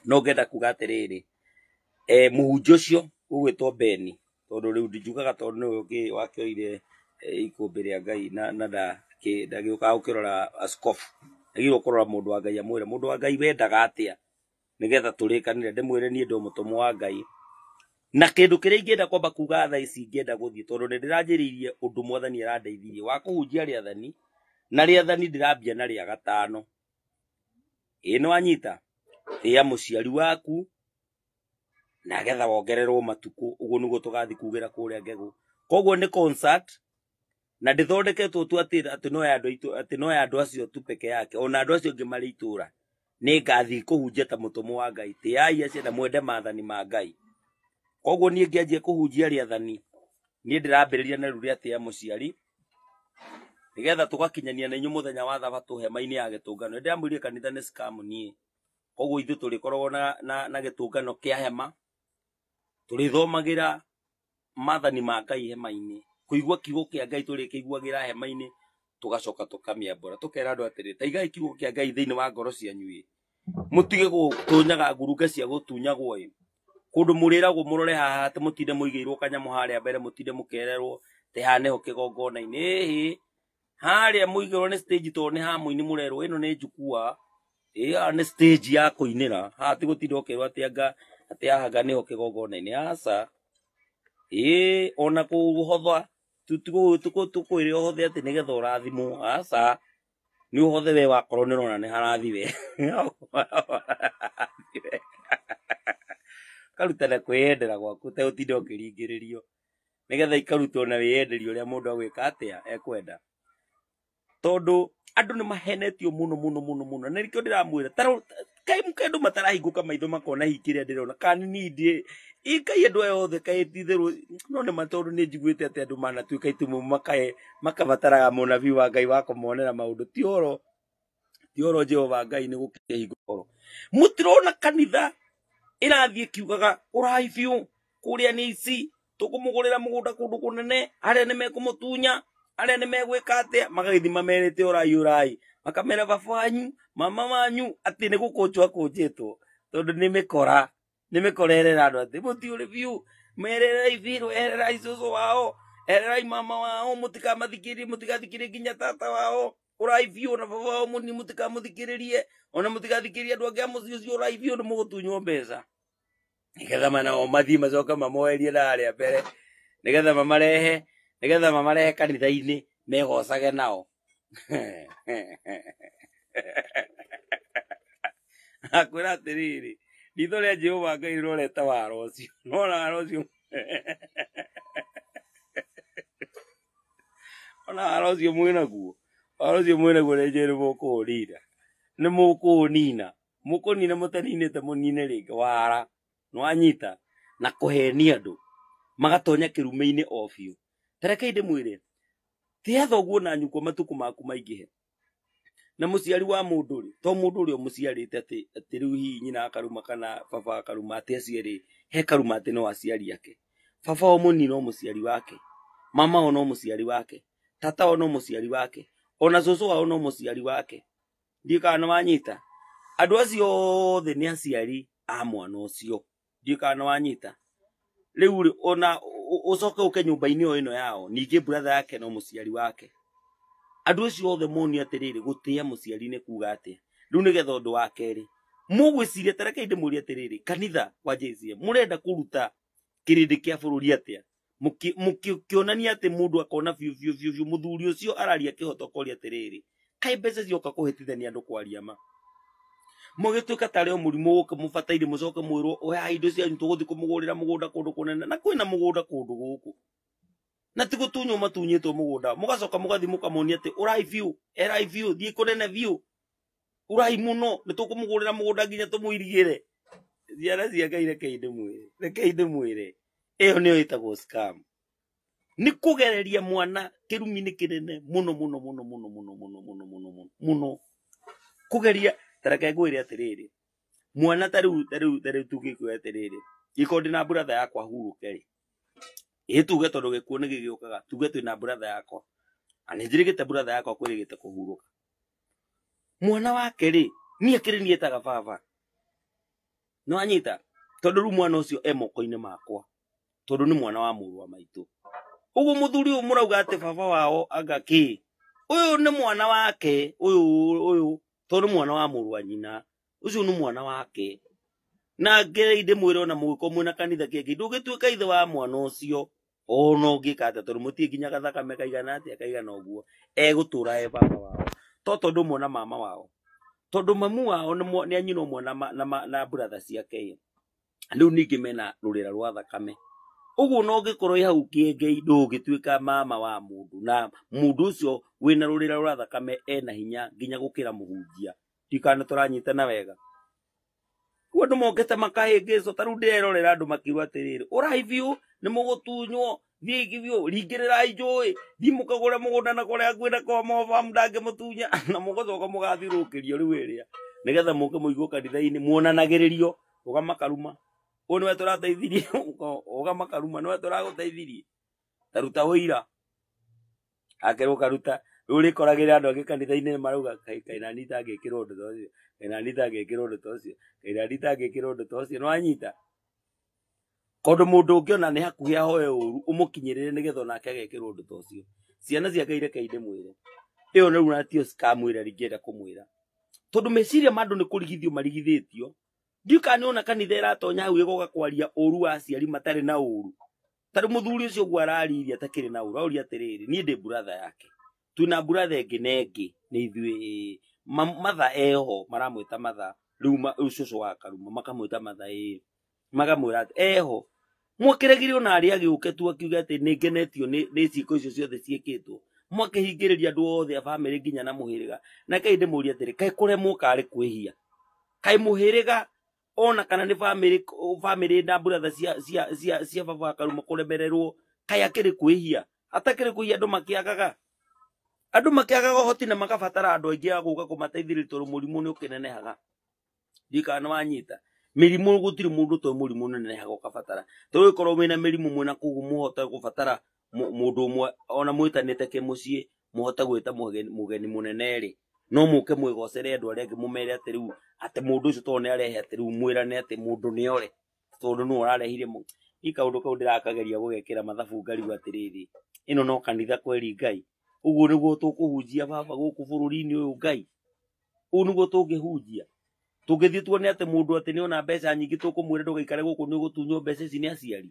No ngenda kuga atĩrĩrĩ, mũhunjia ũcio ũgwĩtwo Beni, tondũ rĩu ndinjugaga tondũ nĩwe wakĩoire ikũmbĩ rĩa Ngai na ndagĩũkaga gũkĩrora askofu, agĩrĩirwo kũrora mũndũ wa Ngai amwĩre mũndũ wa Ngai wendaga atĩa nĩgetha tũrĩkanĩre, ndĩmwĩre niĩ ndĩ mũtũmwo wa Ngai. Na kĩndũ kĩrĩa ingĩenda kwamba kuga thaa ici ingĩenda gũthiĩ, tondũ nĩ ndĩranjĩrĩirie ũndũ mwathani arandeithirie wa kũhunjia rĩathani, na rĩathani ndĩrambia na rĩa gatano. Ĩĩ nĩ wanyita? Tĩa mũciari waku na getha wongererwo matukũ, ũguo nĩguo tũgathiĩ kugĩra kũrĩa ngegũ. Koguo nĩ concert na ndĩthondeketwo tu atĩ atĩ no ya andũ aitũ, atĩ no ya andũ acio tu peke yake, ona andũ acio angĩ marĩ itũra. Nĩ ngathiĩ kũhunjia ta mũtũmwo wa Ngai, tĩai acio na mwende maathani ma Ngai. Koguo niĩ ngĩanjia kũhunjia rĩathani, niĩ ndĩrambĩrĩria na rĩu rĩa tĩa mũciari, nĩgetha tũgakinyania na inyuĩ mũthenya wa thabatũ hema-inĩ ya gĩtũngano. Nĩ ndĩramwĩrire kanitha nĩ scam niĩ. Koguo ithuĩ tũrĩkoragwo na gĩtũngano kĩa hema, tũrĩthomagĩra maathani ma Ngai hema-inĩ, kũigua kiugo kĩa Ngai tũrĩkĩiguagĩra hema-inĩ, tũgacoka tũkamĩambũra. Tũkera andũ atĩrĩ, ta igai kiugo kĩa Ngai thĩinĩ wa ngoro cianyu ĩ, mũtige gũtunyaga ngurunga cia gũtunyagwo ĩ, kũndũ mũrĩragwo mũrore haha atĩ mũtinde mũigĩirwo kanyamũ harĩa mbere, mũtinde mũkererwo atĩ haha nĩho kĩgongona-inĩ. Ĩhĩ, harĩa mũigĩrwo nĩ stage tondũ nĩ ha mũini mũrerwo ĩno nĩ jukwaa, ĩ haha nĩ stage ya kũinĩra, haha ti gũtinda ũkĩrwo atĩ anga atĩ haha anga nĩho kĩgongona-inĩ, aca. Ĩ ona kũhotha tũkwĩre ũhothe atĩ nĩgetha ũrathimwo, aca. Nĩ ũhothe we wakorwo nĩ ũrona nĩ harathi we. Ũkaruta na kwĩyendera gwaku ũtegũtinda ũkĩringĩrĩrio, nĩgetha ikarutwo na wĩyenderi ũrĩa mũndũ agwĩka atĩa ekwenda. Tondũ andũ nĩ mahenetio mũno mũno mũno mũno, na nĩkĩo ndĩramwĩra kaĩ andũ matarahingũka maitho makona hihi kĩrĩa ndĩrona, kana niĩ ndiĩ ĩ kaĩ andũ aya othe kaĩ ti-itherũ, no nĩ ma tondũ nĩ njiguĩte atĩ andũ manatuĩka itumumu makabataraga mũnabii wa Ngai wa kũmonera maũndũ. Ti ũhoro, ti ũhoro Jehova Ngai nĩ gũkĩhingũka ũhoro. Mũtirona kanitha ĩrathiĩ ĩkiugaga ũrai biũ kũrĩa nĩ ici, tũkũmũgũrĩra mũgũnda kũndũ kũnene, arĩa nĩ mekũmũtunya, arĩa nĩ megwĩka atĩa, magagĩthiĩ mamerĩte ũrai ũrai, makamera baba wanyu, mama wanyu atĩ nĩ gũkũnjwo akũnjĩtwo, tondũ nĩ mĩkora, nĩ mĩkora ĩrera andũ atĩ mũtiũrĩ biũ, mererai biũ, ehererai cũcũ wao, ehererai mama wao, mũtikamathikĩrĩrie, mũtigathikĩrĩrie nginya tata wao, ũrai biũ na baba wao mũnini mũtikamũthikĩrĩrie, ona mũtigathikĩrĩrie andũ angĩ a mũciĩ ũcio, ũrai biũ nĩ mũgũtunywo mbeca. Nĩgetha nao mathiĩ macoke mamoerie na harĩa mbere, nĩgetha mamarehe, nĩgetha mamarehe kanitha-inĩ megocage nao. Akwĩra atĩrĩrĩ, ritho rĩa Jehova Ngai rĩrorete wara ũcio, nona wara ũcio, ona wara ũcio mwĩnaguo, wara ũcio mwĩnaguo nĩ njũĩ nĩ mũkũũnina, nĩ mũkũũnina, mũkũnina mũtaninĩte mũnine rĩngĩ wara, nĩwanyita, na kũhenia andũ, magatonya kĩrume-inĩ o biũ. Ta rekei ndĩmwĩre, tĩa thoguo na nyũkwa matukũ maku maingĩhe. Na mũciari wa mũndũ rĩ, to mũndũ ũrĩa ũmũciarĩte atĩ atĩ rĩu hihi nyina akaruma kana baba akaruma atĩ acio erĩ he karuma atĩ no aciari ake. Baba wao mũnini no mũciari wake, mama wao no mũciari wake, tata wao no mũciari wake, ona cũcũ wao no mũciari wake. Ndiũĩ kana nĩ wanyita. Andũ acio othe nĩ aciari a mwana ũcio. Ndiũĩ kana nĩ wanyita. Rĩu rĩ, ona ũcoke ũke nyũmba-inĩ o ĩno yao, ningĩ brother yake no mũciari wake. Andũ acio othe monio atĩrĩrĩ, gũtĩa mũciari nĩ kuga atĩa. Rĩu nĩgetha ũndũ wa kerĩ, mũgwĩciria, ta rekei ndĩmũrie atĩrĩrĩ, kanitha wa JCM, mũrenda kũruta kĩrĩndĩ kĩa bũrũri atĩa? Mũkĩonania atĩ mũndũ akona biũ biũ biũ biũ mũthuri ũcio araria kĩhoto koria atĩrĩrĩ, kaĩ mbeca cioka kũhĩtithania andũ kwaria ma. Mũgĩtuĩka tarĩ o mũrimũ ũke mũbataire mũcoke mwĩrwo oya indo cianyu tũgũthiĩ kũmũgũrĩra mũgũnda kũndũ kũnene, na kwĩna mũgũnda kũndũ gũkũ. Na ti gũtunywo matunyĩtwo mũgũnda, mũgacoka mũgathiĩ mũkamonia atĩ ũrai biũ, erai biũ, thiĩ kũnene biũ, ũrai mũno, nĩ tũkũmũgũrĩra mũgũnda nginya tũmũirigĩre. Ciana cia Ngai, rekei ndĩmwĩre, rekei ndĩmwĩre, ĩyo nĩyo ĩtagwo scam. Nĩ kũgereria mwana kĩrumi-inĩ kĩnene mũno mũno mũno mũno mũno mũno mũno mũno mũno mũno. Kũgeria, ta reke ngwĩre atĩrĩrĩ, mwana ta rĩu, ta rĩu, ta rĩu tũngĩkwĩra atĩrĩrĩ, ingĩkorwo ndĩna brother yakwa hurũke rĩ, ĩ tuge tondũ gĩkuũ nĩ gĩgĩũkaga, tuge twĩna brother yakwa, na nĩ njĩrĩgĩte brother yakwa kwĩrĩgĩte kũhurũka. Mwana wake rĩ, niĩ akĩrĩ niĩ etaga baba. Nĩwanyita? Tondũ rĩu mwana ũcio e moko-inĩ makwa, tondũ nĩ mwana wa mũrũ wa maitũ. Ũguo mũthuri ũyũ mũrauga atĩ baba wao anga kĩ, ũyũ nĩ mwana wake, ũyũ tondũ nĩ mwana wa mũrũ wa nyina, ũcio nĩ mwana wake. Na ngerei ndĩmwĩre ona mũgĩkorwo mwĩna kanitha kĩngĩ, ndũngĩtuĩka ithe wa mwana ũcio ona ũngĩka atĩa, tondũ mũtirĩ nginya gathakame kaigana atĩa kaigana ũguo, egũtũra e baba wao. To tondũ ũmwe na mama wao, tondũ mamu wao nĩ a nyina ũmwe na brother ciake, rĩu ningĩ mena rũrĩra rwa thakame. Ũguo no ũngĩkorwo hau kĩengei ndũngĩtuĩka mama wa mũndũ, na mũndũ ũcio wĩna rũrĩra rwa thakame ena hinya nginya gũkĩra mũhunjia. Ndikana tũranyitana wega. Rĩu andũ mokĩte makahĩngĩcwo, ta rĩu ndĩrerorera andũ makiuga atĩrĩrĩ, ũrai biũ nĩ mũgũtunywo, thiĩi biũ, ringĩrĩrai njũĩ, thiĩ mũkagũre mũgũnda na kũrĩa hakuhĩ na kwa Mofamu ndangĩmũtunya, na mũgũcoka mũgathiũrũrũkĩrio rĩu ĩrĩa, nĩgetha mũke mũigwo kanitha-inĩ muonanagĩrĩrio, ũga makaruma, ũyũ nĩwe tũrateithirie, ũga makaruma nĩwe tũragũteithirie, ta ruta ũira, akerwo karuta, rĩu ũrĩkoragĩra andũ angĩ kanitha-inĩ marauga kaĩ nani itangĩkĩrwo ũndũ ta ũcio, kaĩ nani itangĩkĩrwo ũndũ ta ũcio, kaĩ nani itangĩkĩrwo ũndũ ta ũcio, nĩwanyita? Tondũ mũndũ ũngĩ ona nĩ hakuhĩ ahoe ũru, ũmũkinyĩrĩre nĩgetha onake agekĩrwo ũndũ ta ũcio. Ciana cia Ngai reke ndĩmwĩre, ĩyo rĩu na tiyo scam ĩrĩa ingĩenda kũmwĩra, tondũ meciria ma andũ nĩ kũrigithio marigithĩtio. Ndiũĩ kana nĩwona kanitha ĩratonya hau ĩgoka kwaria ũru wa aciari matarĩ na ũru. Ta rĩu mũthuri ũcio ũguo araririe atakĩrĩ na ũru, aroria atĩrĩrĩ, niĩ ndĩ brother yake, twĩna brother ĩngĩ na ĩngĩ nĩ ithuĩ, matha eho, maramwĩta matha, rĩu cũcũ wa Karuma makamwĩta matha, ĩĩ, makamwĩra atĩ eho. Mwakĩregire ona arĩa agĩũke tu akiuga atĩ nĩ ngenetio nĩ ciĩko icio ciothe ciĩkĩtwo, mwakĩhingĩrĩria andũ othe a bamĩrĩ nginya na mũhĩrĩga. Na kaĩ ndĩmũrie atĩrĩ, kaĩ kũremwo karĩ kwĩhia? Kaĩ mũhĩrĩga ona kana nĩ bamĩrĩ na brother cia baba wa Karuma kũremererwo, kaĩ akĩrĩ kwĩhia? Atakĩrĩ kwĩhia andũ makĩagaga, andũ makĩagaga ũhoti na magabatara andũ aingĩ a gũka kũmateithĩrĩria tondũ mũrimũ nĩ ũkĩnenehaga. Ndiũĩ kana nĩwanyita. Mĩrimũ gũtirĩ mũndũ ũtoĩ mũrimũ ũnenehaga ũkabatara. Tondũ ũngĩkorwo wĩna mĩrimũ mwĩna koguo mũhote gũbatara mũndũ ũmwe ona mwĩtanĩte kĩmũciĩ, mũhote gwĩta mũgeni mũnene rĩ, no mũke mwĩgocere andũ arĩa angĩ mũmere atĩ rĩu atĩ mũndũ ũcio tondũ nĩarehe atĩ rĩu mwĩrane atĩ mũndũ nĩore tondũ nĩwe ũrarehire Niĩ kaũndũ kau ndĩrakageria gũgekĩra mathabu ngarigwo atĩrĩrĩ, ĩno no kanitha kweri Ngai. Ũguo nĩguo tũkũhunjia baba gũkũ bũrũri-inĩ ũyũ Ngai. Ũguo nĩguo tũngĩhunjia. Tũngĩthiĩ tuone atĩ mũndũ atĩ nĩona mbeca nyingĩ tũkũmwĩra ndũgaikare gũkũ nĩũgũtunywo mbeca ici nĩ aciari.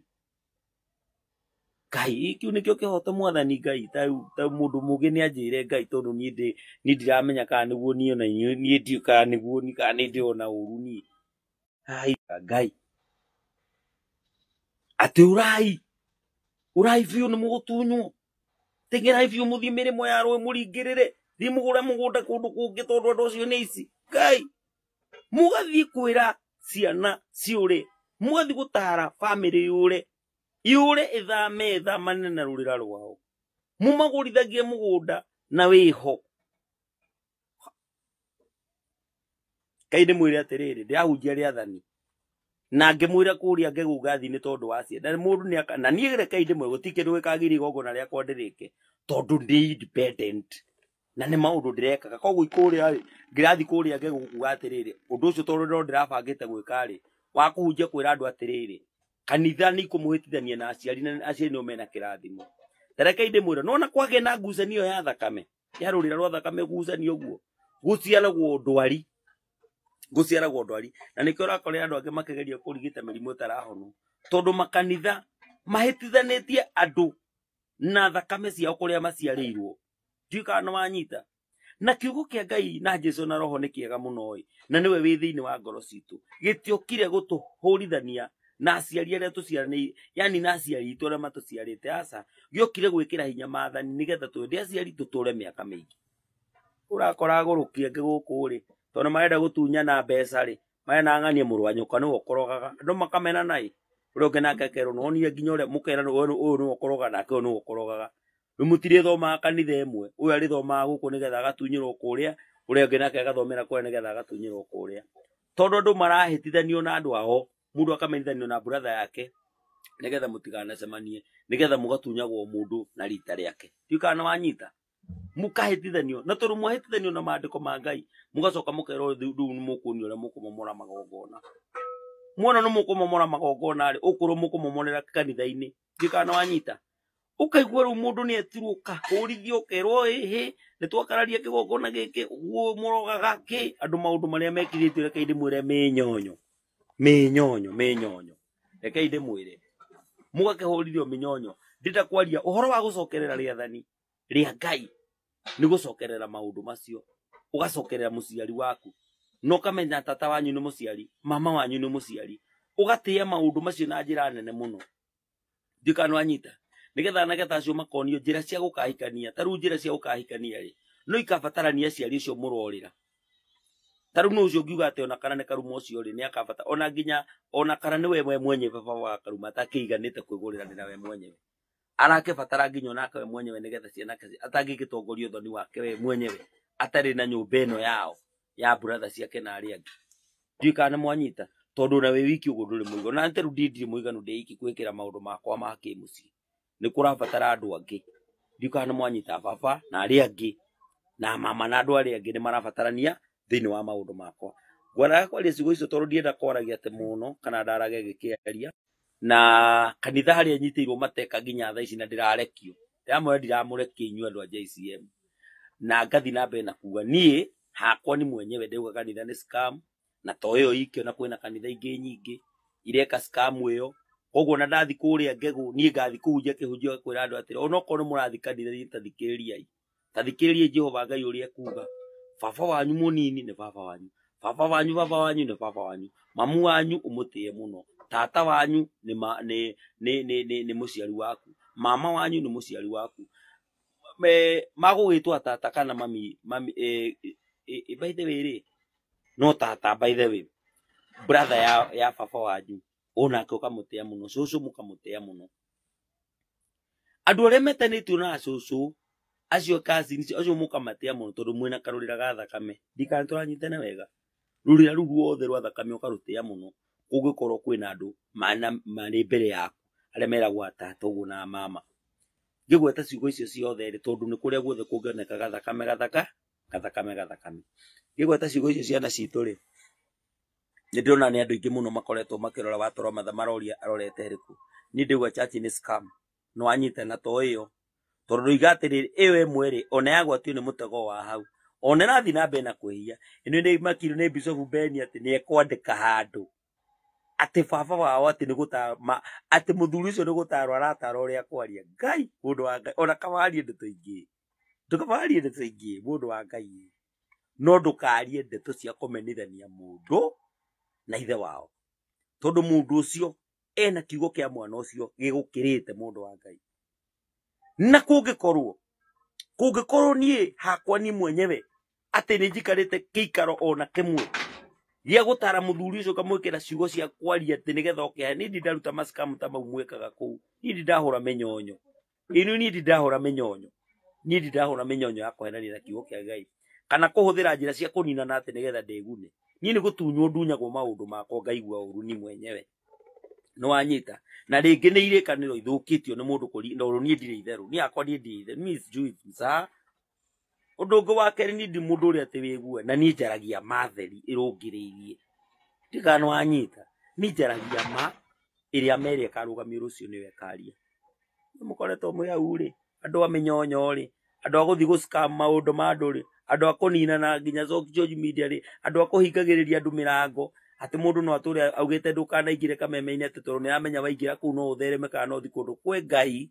Ngai, kĩu nĩkĩo kĩhoto mwathani Ngai, ta mũndũ mũũgĩ nĩanjĩre Ngai tondũ niĩ ndiramenya kana nĩguo niĩ ona inyuĩ, niĩ ndiũĩ kana nĩguo niĩ kana nĩ ndĩrona ũru niĩ. Ai, Ngai. Atĩ ũrai, ũrai biũ nĩ mũgũtunywo. Teng'erai biũ mũthiĩ mĩrĩmo ya rũĩ mũringĩrĩre, thiĩ mũgũre mũgũnda kũndũ kũngĩ tondũ andũ acio nĩ aici. Ngai, mũgathiĩ kwĩra ciana ciũre, mũgathiĩ gũtara bamĩrĩ yũre, yũre ĩthame ĩthamane na rũrĩra rwao. Mũmagũrithagie mũgũnda na wĩho. Ngai ndĩmwĩre atĩrĩrĩ, ndĩrahunjia rĩathani. Na ngĩmwĩra kũrĩa ngĩgũga thĩ nĩ tondũ wa ciana. Na mũndũ nĩ aka, na niĩ reke ndĩmwĩre gũtirĩ kĩndũ gĩkagĩria igongona rĩakwa ndĩrĩke, tondũ ndĩ independent. Na nĩ maũndũ ndĩrekaga. Koguo kũrĩa rĩ, ngĩrathiĩ kũrĩa ngĩgũkuga atĩrĩrĩ, ũndũ ũcio tondũ no ndĩrabangĩte gwĩka rĩ, wa kũhunjia kwĩra andũ atĩrĩrĩ, kanitha nĩ ikũmũhĩtithania na aciari, na aciari nĩo mena kĩrathimo. Ta reke ndĩmwĩre, nĩwona kwagĩa na ngucanio ya thakame, ya rũrĩra rwa thakame ngucanio ũguo, gũciaragwo ndwari. Gũciaragwo ndwari. Na nĩkĩo ũrakora andũ angĩ makĩgeria kũrigita mĩrimũ ĩtarahonwo, tondũ makanitha mahĩtithanĩtie andũ na thakame ciao kũrĩa maciarĩirwo. Ndiũĩ kana nĩwanyita. Na kiugo kĩa Ngai na Jesũ na Roho nĩ kĩega mũno ĩ, na nĩwe wĩ thĩinĩ wa ngoro citũ. Gĩtiokire gũtũhũrithania na aciari arĩa tũciaranĩire, yani na aciari aitũ arĩa matũciarĩte, aca. Gĩokire gwĩkĩra hinya maathani nĩgetha twende aciari tũtũre mĩaka mĩingĩ. Ũrakora agũrũki angĩ gũkũ rĩ, tondũ marenda gũtunyana mbeca rĩ, marenda ng'anie mũrũ wa nyũkwa nĩwe ũkorogaga. Andũ makamenana ĩ, ũrĩa ũngĩ nake akerwo nĩwonire nginya ũrĩa mũkerana ũyũ nĩwe ũkorogaga nake ũyũ nĩwe ũkorogaga. Rĩu mũtirĩthomaga kanitha ĩmwe, ũyũ arĩthomaga gũkũ nĩgetha agatunyĩrwo kũrĩa, ũrĩa ũngĩ nake agathomera kũrĩa nĩgetha agatunyĩrwo kũrĩa. Tondũ andũ marahĩtithanio na andũ ao, mũndũ akamenyithanio na brother yake nĩgetha mũtikanacemanie, nĩgetha mũgatunyagwo mũndũ na rita rĩake. Ndiũĩ kana nĩwanyita. Mũkahĩtithanio, na tondũ mwahĩtithanio na maandĩko ma Ngai, mũgacoka mũkerwo rĩu nĩ mũkuonio ũrĩa mũkũmomora magongona. Muona nĩ mũkũmomora magongona rĩ, ũkũrũ mũkũmomorera kanitha-inĩ. Ndiũĩ kana nĩwanyita. Ũkaigua rĩu mũndũ nĩ etirwo ũkahũrithio ũkerwo ĩhĩ nĩ twakararia kĩgongona gĩkĩ ũguo mũrogaga kĩ andũ maũndũ marĩa mekithĩtio. Rekei ndĩmwĩre mĩnyonyo mĩnyonyo mĩnyonyo, rekei ndĩmwĩre mũgakĩhũrithio mĩnyonyo. Ndĩrenda kwaria ũhoro wa gũcokerera rĩathani rĩa Ngai, nĩ gũcokerera maũndũ macio, ũgacokerera mũciari waku na ũkamenya tata wanyu nĩ mũciari, mama wanyu nĩ mũciari, ũgatĩĩa maũndũ macio na njĩra nene mũno. Ndiũĩ kana nĩwanyita. Nĩgetha anake ta acio makonio njĩra cia gũkahikania. Ta rĩu njĩra cia gũkahikania rĩ, no ikabatarania aciari acio mũrorĩra. Ta rĩu nũ ũcio ũngiuga atĩ ona kana nĩ karuma ũcio rĩ, nĩ akabata ona nginya ona kana nĩ we mwenyewe baba wa karuma atakĩiganĩte kwĩgũrĩra we mwenyewe, arakĩbatara nginya onake we mwenyewe nĩgetha ciana atangĩgĩtongoria ũthoni wake we mwenyewe atarĩ na nyũmba ĩno yao ya brother ciake na arĩa angĩ. Ndiũĩ kana nĩ mwanyita, tondũ ona wĩ wiki ũguo ndũrĩ mũiganu. Na ta rĩu ndirĩ mũiganu ndĩ iki gwĩkĩra maũndũ makwa ma kĩmũciĩ, nĩ kũrabatara andũ angĩ. Ndiũĩ kana nĩ mwanyita, baba na arĩa angĩ na mama na andũ arĩa angĩ nĩ marabatarania thĩinĩ wa maũndũ makwa. Ngwendaga kwaria ciugo icio tondũ ndienda kwaragia atĩ mũno kana ndarage ngĩkĩaria. Na kanitha harĩa nyitĩirwo mateka nginya thaa ici na ndĩrarekio, ndĩramwĩra ndiramũrekia inyuĩ andũ a JCM, na ngathi na mbere na kuga niĩ hakwa ni mwenyewe ndauga kanitha nĩ scam, na to ĩyo iki, ona kwĩna kanitha ingĩ nyingĩ ireka scam ĩyo. Koguo na ndathi kũrĩa ngegũ niĩ ngathi kũhunjia kĩhunjio kwĩra andũ atĩrĩ, onokorwo nĩ mũrathi kanitha niĩ tathikĩrĩriai, tathikĩrĩriai Jehova Ngai ũrĩa ekuga. Baba wanyu mũnini nĩ baba wanyu, baba wanyu baba wanyu nĩ baba wanyu, mamu wanyu ũmũtĩe mũno, tata wanyu nĩ mũciari waku, mama wanyu nĩ mũciari waku. Magũgĩtwo tata kana mami, mami by the way rĩ, no tata by the way, brother ya baba wanyu onake ũkamũtĩa mũno, cũcũ mũkamũtĩa mũno. Andũ arĩa metanĩtio na cũcũ acio cousins acio mũkamatĩa mũno tondũ mwĩna karũrĩra ga thakame. Ndikana tũranyitana wega, rũrĩra rũu ruothe rwa thakame ũkarũtĩa mũno kũngĩkorwo kwĩna andũ marĩ mbere yaku arĩa meragwo tata ũguo na mama. Ngĩgweta ciugo icio ciothe rĩ, tondũ nĩ kũrĩa guothe kũngĩoneka gathakame gathaka gathakame gathakame. Ngĩgweta ciugo icio ciana citũ rĩ, nĩ ndĩrona nĩ andũ aingĩ mũno makoretwo makĩrora watoro matha maroria arorete rĩkũ. Niĩ ndĩgwa church nĩ scam, no anyita na to ĩyo, tondũ ndoiga atĩrĩrĩ, ĩyo ĩmwe rĩ, ona yagwatio nĩ mũtego wa hau, ona ĩrathiĩ na mbere na kwĩhia. Ĩno nĩ makirwo nĩ Bishop Ben atĩ nĩ ekwandĩka handũ atĩ baba wao atĩ nĩ gũtara atĩ mũthuri ũcio nĩ gũtarwo aratara ũrĩa kwaria. Ngai mũndũ wa Ngai, ona kawarie ndeto ingĩ, ndũkawarie ndeto ingĩ mũndũ wa Ngai, no ndũkarie ndeto cia kũmenithania mũndũ na ithe wao, tondũ mũndũ ũcio ena kiugo kĩa mwana ũcio gĩgũkĩrĩte mũndũ wa Ngai. Na kũngĩkorwo niĩ hakwa niĩ mwenyewe atĩ nĩ njikarĩte kĩikaro ona kĩmwe gĩa gũtara mũthuri ũcio ngamwĩkĩra ciugo cia kwaria atĩ nĩgetha oke haha, niĩ ndindaruta masikamu ta mau mwĩkaga kũu, niĩ ndindahũra mĩnyonyo ĩno, niĩ ndindahũra mĩnyonyo, niĩ ndindahũra mĩnyonyo ya kũhenania na kiugo kĩa Ngai kana kũhũthĩra njĩra cia kũninana atĩ nĩgetha ndĩgune. Niĩ nĩ gũtunywo ndunyagwo maũndũ makwa ngaigua ũru ni mwenyewe, nĩ wanyita. Na rĩngĩ nĩ irĩkanĩro ithũkĩtio nĩ mũndũ kũri, tondũ niĩ ndirĩ itherũ, niĩ hakwa niĩ ndirĩ itherũ, niĩ sijui msa. Ũndũ ũngĩ wa kerĩ, niĩ ndi mũndũ ũrĩa atĩ wĩgue, na niĩ njaragia ma theri ĩrũngĩrĩirie, ndigana nĩ wanyita. Niĩ njaragia ma ĩrĩa ma ĩrĩa ĩkarũgamio rũciũ nĩyo ĩkaria. Nĩ mũkoretwo mwĩ hau rĩ, andũ a mĩnyonyo rĩ, andũ a gũthiĩ gũ-scam maũndũ ma andũ rĩ, andũ a kũninana nginya social media rĩ, andũ a kũhingagĩrĩria andũ mĩrango atĩ mũndũ no atũre augĩte ndũkanaingĩre kameme-inĩ atĩ tondũ nĩ aramenya waingĩra kũu no ũthereme kana no ũthiĩ kũndũ kwĩ Ngai.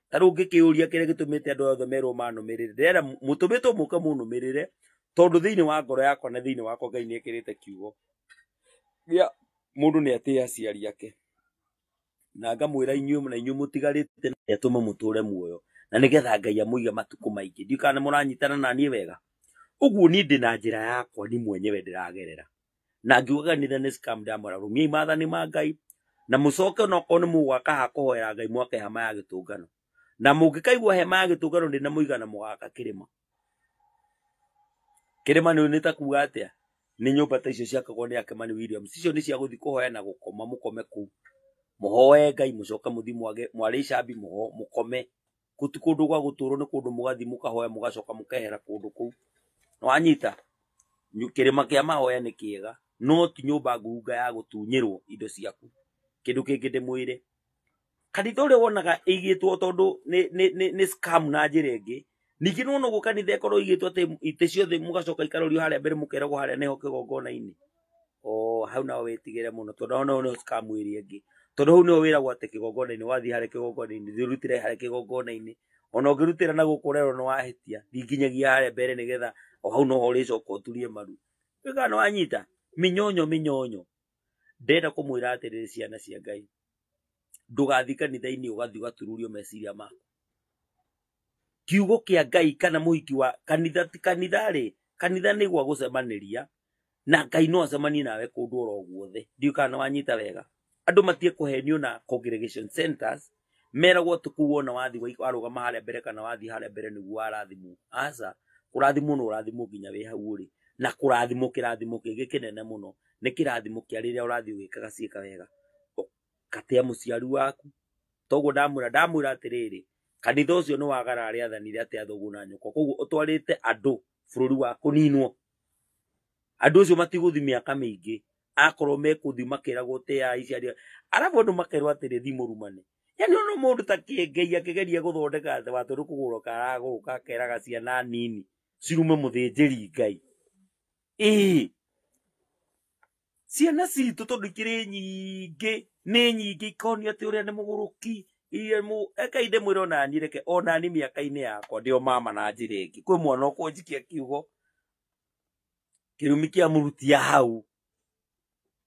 Ta rĩu ngĩkĩũria kĩrĩa gĩtũmĩte andũ othe merwo manũmĩrĩre, ndĩrenda mũtũmĩtwo mũke mũnũmĩrĩre, tondũ thĩinĩ wa ngoro yakwa na thĩinĩ wakwa Ngai nĩ ekĩrĩte kiugo gĩa mũndũ nĩ atĩe aciari ake, na ngamwĩra inyuĩ na inyuĩ mũtigarĩte na atũme mũtũre muoyo na nĩgetha Ngai amũige matukũ maingĩ. Ndiũĩ kana nĩ mũranyitana na niĩ wega. Ũguo niĩ ndĩ na njĩra yakwa ni mwenyewe ndĩragerera, na ngiuga kanitha nĩ scam, ndamwĩra rũmiai maathani ma Ngai na mũcoke onokorwo nĩ mũgwaka ha kũhoera Ngai mwake hema ya gĩtũngano, na mũngĩkaigua hema ya gĩtũngano ndĩ na mũigana mũgaka kĩrĩma. Kĩrĩma nĩ ta kuga atĩa? Nĩ nyũmba ta icio ciakagwo nĩ Akemani Williams, icio nĩ cia gũthiĩ kũhoya na gũkoma, mũkome kũu mũhoe Ngai, mũcoke mũthiĩ mware icambi mũkome. Kũu ti kũndũ gwa gũtũrwo, nĩ kũndũ mũgathiĩ mũkahoya mũgacoka mũkehera kũndũ kũu. Nĩwanyita? Kĩrĩma kĩa mahoya nĩ kĩega, No ti nyũmba ngurunga ya gũtunyĩrwo indo ciaku. Kĩndũ kĩngĩ ndĩmwĩre, kanitha ũrĩa wonaga ĩigĩtwo tondũ nĩ scam na njĩra ĩngĩ. Ningĩ nĩwona ũguo kanitha ĩkorwo ĩigĩtwo atĩ itĩ ciothe mũgacoka ikarorio harĩa mbere mũkeragwo harĩa nĩho kĩgongona-inĩ. O hau naho wĩtigĩre mũno tondũ hau naho nĩho scam ĩrĩa ĩngĩ. Tondũ hau nĩho wĩragwo atĩ kĩgongona-inĩ wathiĩ harĩa kĩgongona-inĩ thiĩ ũrutĩre harĩa kĩgongona-inĩ. Ona ũngĩrutĩra na gũkũ ũrerwo nĩ wahĩtia, thiĩ nginyagia harĩa mbere nĩgetha o hau noho ũrĩcoka ũturie maru. Wĩkaga nĩ wanyita mĩnyonyo mĩnyonyo. Ndĩrenda kũmwĩra atĩrĩrĩ ciana cia Ngai, ndũgathiĩ kanitha-inĩ ũgathiĩ ũgatururio meciria maku. Kiugo kĩa Ngai kana mũhiki wa kanitha ti kanitha rĩ, kanitha nĩ gwa gũcemanĩria na Ngai no acemanie nawe kũndũ oro guothe. Ndiũĩ kana nĩ wanyita wega. Andũ matige kũhenio na congregation centers, meragwo atĩ kũu wona wathiĩ warũgama harĩa mbere kana wathiĩ harĩa mbere nĩguo warathimwo. Aca, kũrathimwo no ũrathimwo nginya wĩ hau ũrĩ. Na kũrathimwo kĩrathimo kĩngĩ kĩnene mũno nĩ kĩrathimo kĩa rĩrĩa ũrathiĩ ũgĩkaga ciĩka wega. Ũgatĩa mũciari waku. Toguo ndamwĩra atĩrĩrĩ, kanitha ũcio nĩ wagarara rĩathani rĩa atĩ thoguo na nyũkwa. Koguo ũtwarĩte andũ bũrũri wa kũninwo. Andũ acio matigũthiĩ mĩaka mĩingĩ, akorwo mekũthiĩ makeragwo tĩai aciari, arabu andũ makerwo atĩrĩ thiĩ mũrumane. Yani ona mũndũ ta Kĩengei akĩgeria gũthondeka atĩ watũ nĩ kũgũrũka aragũrũka akeraga ciana nini cirume mũthĩnjĩri Ngai. Ĩĩ, ciana citũ tondũ ikĩrĩ nyingĩ, nĩ nyingĩ ikonio atĩ ũrĩa nĩ mũgũrũki. Reke ndĩmwĩre onani, reke onani mĩaka-inĩ yakwa ndĩ o mama na njĩra ĩngĩ. Kwĩ mwana ũkũnjikia kiugo kĩrumi kĩamũrutia hau,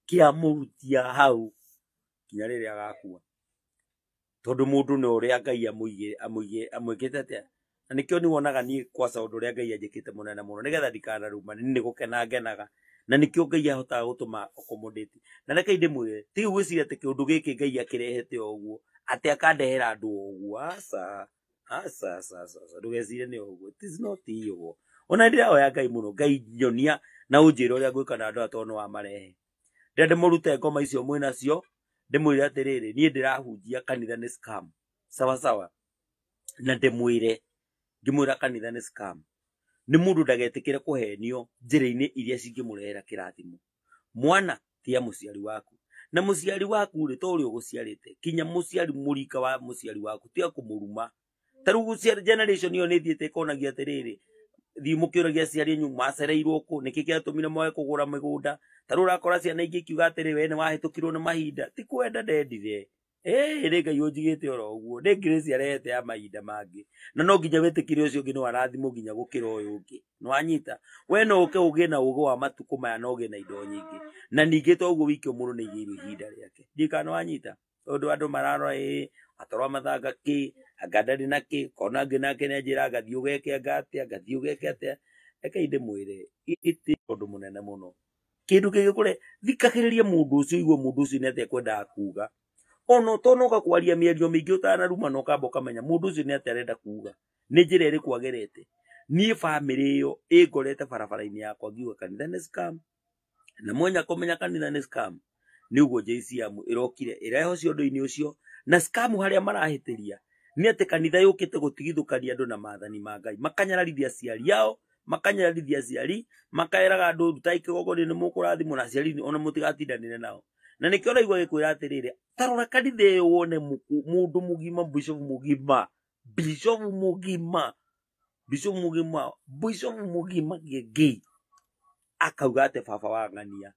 kĩamũrutia hau nginya rĩrĩa agakua. Tondũ mũndũ nĩ ũrĩa Ngai amwĩkĩte atĩa. Na nĩkĩo nĩ wonaga niĩ kwaca ũndũ ũrĩa Ngai anjĩkĩte mũnene mũno nĩgetha ndikanarumane, nĩ gũkena ngenaga. Na nĩkĩo Ngai ahotaga gũtũma accommodate. Na reke ndĩmwĩre, ti gwĩciria atĩ kĩũndũ gĩkĩ Ngai akĩrehete o ũguo, atĩ akandehera andũ o ũguo. Aca, aca, aca, aca, aca, ndũgecirie nĩ ũguo. It is not ũguo. Ona ndĩrahoya Ngai mũno, Ngai nyonia na ũnjĩre ũrĩa ngwĩka na andũ aya tondũ nĩ wamarehe. Ndĩrenda ndĩmũrute ngoma icio mwĩnacio, ndĩmwĩre atĩrĩrĩ, niĩ ndĩrahunjia kanitha nĩ scam. Sawa sawa. Na ndĩmwĩre, ngĩmwĩra kanitha nĩ scam. Nĩ mũndũ ndagetĩkĩre kũhenio njĩra-inĩ iria cingĩmũrehera kĩrathimo. Mwana tia mũciari waku. Na mũciari waku rĩ, to ũrĩa ũgũciarĩte, kinya mũciari mũrika wa mũciari waku tiga kũmũruma. Ta rĩu generation ĩyo nĩ ĩthiĩte ĩkonagia atĩrĩrĩ, thiĩ mũkĩũragia aciari anyu macereirwo kũ, nĩkĩ kĩatũmire mwage kũgũra mĩgũnda. Ta rĩu ũrakora ciana ingĩ ikiuga atĩrĩ, we nĩ wahĩtũkirwo nĩ mahinda. Ti kwenda ndendire. Ĩĩ, nĩ Ngai ũnjigĩte oro ũguo. Nĩ grace arehete ya mahinda mangĩ. Na no nginya wĩtĩkĩre ũcio ũngĩ no arathimwo nginya gũkĩra ũyũ ũngĩ. Nĩ wanyita? We no ũke ũgĩe na ũgĩ wa matukũ maya na ũgĩe na indo nyingĩ. Na ningĩ to ũguo wiki mũndũ nĩ aigĩirwo ihinda rĩake. Ndiũĩ kana nĩ wanyita? Tondũ andũ mararora ĩĩ, atwarwo mathanga kĩ, anga ndarĩ na kĩ, kona angĩ nake nĩ anjĩra ngathiĩ ũgeke anga atĩa, ngathiĩ ũgeke atĩa. Reke ndĩmwĩre, ĩtĩ ũndũ mũnene mũno. Kĩndũ kĩngĩkũre, thikagĩrĩria mũndũ ũcio, ũigue mũndũ ũcio nĩ atĩa ekwendaga kuga. Ona ũtonoka kwaria mĩario mĩingĩ ũtanaruma na ũkamba ũkamenya mũndũ ũcio nĩ atĩa arenda kuga. Nĩ njĩra ĩrĩkũ agerete. Niĩ bamĩrĩ ĩyo ĩngorete barabara-inĩ yakwa ngiuga kanitha nĩ scam. Na mwenya kũmenya kanitha nĩ scam, nĩ ũguo JCM ĩrokire ĩreho ũndũ-inĩ ũcio. Na scam harĩa marahĩtĩria nĩ atĩ kanitha yũkĩte gũtigithũkania andũ na maathani ma Ngai. Makanyararithia aciari ao, makanyararithia aciari, makaeraga andũ rutai kĩgongona nĩ mũkũrathimwo na aciari ona mũtigatindanĩre nao. Na nĩkĩo ũraigua gĩkwĩra atĩrĩrĩ, ta rora kanitha ĩyo wone mũndũ mũgima, bishop mũgima, bishop mũgima, bishop mũgima, bishop mũgima Kĩengei akauga atĩ baba wa ng'ania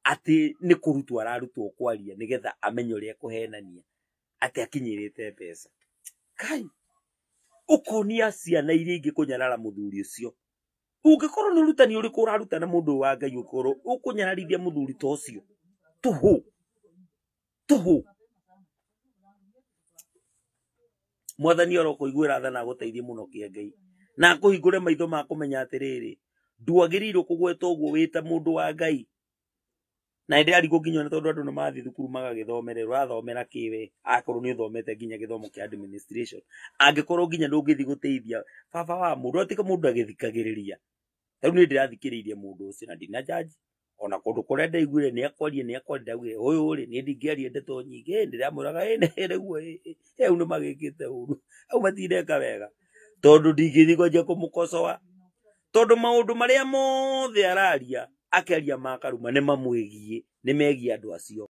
atĩ nĩ kũrutwo ararutwo kwaria nĩgetha amenye ũrĩa ekũhenania atĩ akinyĩrĩte mbeca. Kai, ũkonia ciana iria ingĩ kũnyarara mũthuri ũcio. Ũngĩkorwo nĩ ũrutani ũrĩkũ ũrarutana mũndũ wa Ngai ũkorwo ũkũnyararithia mũthuri ta ũcio. Tũhũ. Tũhũ. Mwathani arokũiguĩra tha na agũteithie mũno Kĩengei. Na akũhingũre maitho ma kũmenya atĩrĩrĩ, ndwagĩrĩirwo kũgweta ũguo wĩ ta mũndũ wa Ngai. Na hĩndĩ yarigwo nginya ona tondũ andũ nĩ mathiĩ thukuru magagĩthomerera, ũrathomera kĩ we? Akorwo nĩ ũthomete nginya gĩthomo kĩa administration. Angĩkorwo nginya ndũngĩthiĩ gũteithia baba wa mũndũ, atiga mũndũ agĩthikagĩrĩria. Ta rĩu niĩ ndĩrathikĩrĩirie mũndũ ũcio na ndina judge. Ona kũndũ kũrĩa ndaiguire nĩ akwaria, nĩ akwaria, ndaugire ũyũ rĩ, niĩ ndingĩaria ndeto nyingĩ, ndĩramwĩraga ĩ nĩguo ĩ, hau nĩ magĩkĩte ũru, hau matineka wega. Tondũ ndingĩthiĩ kwanjia kũmũkocoa. Tondũ maũndũ marĩa mothe araria, Akĩaria ma Karuma nĩ mamwĩgiĩ, nĩ megiĩ andũ acio.